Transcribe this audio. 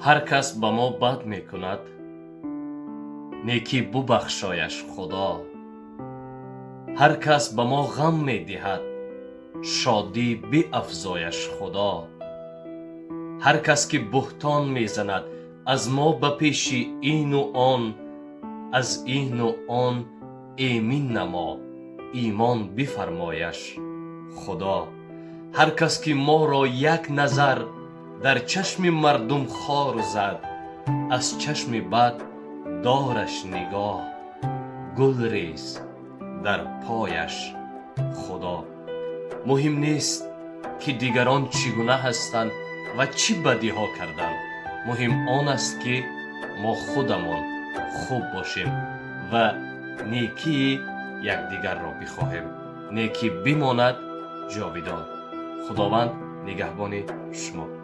Ҳар кас ба мо бад мекунад, некӣ бубахшояш Худо. Ҳар кас ба мо ғам медиҳад, шодӣ биафзояш Худо. Ҳар кас ки буҳтон мезанад аз мо ба пеши ину он, аз ину он эмин намо, имон бифармояш Худо. Ҳар кас ки моро як назар дар чашми мардум хор зад, аз чашми бад дораш нигоҳ, гул рез дар пояш Худо. Муҳим нест, ки дигарон чӣ гуна ҳастанд ва чӣ бадиҳо карданд. Муҳим он аст, ки мо худамон хуб бошем ва некии якдигарро бихоҳем. Некӣ бимонад ҷовидон. Худованд нигаҳбони шумо.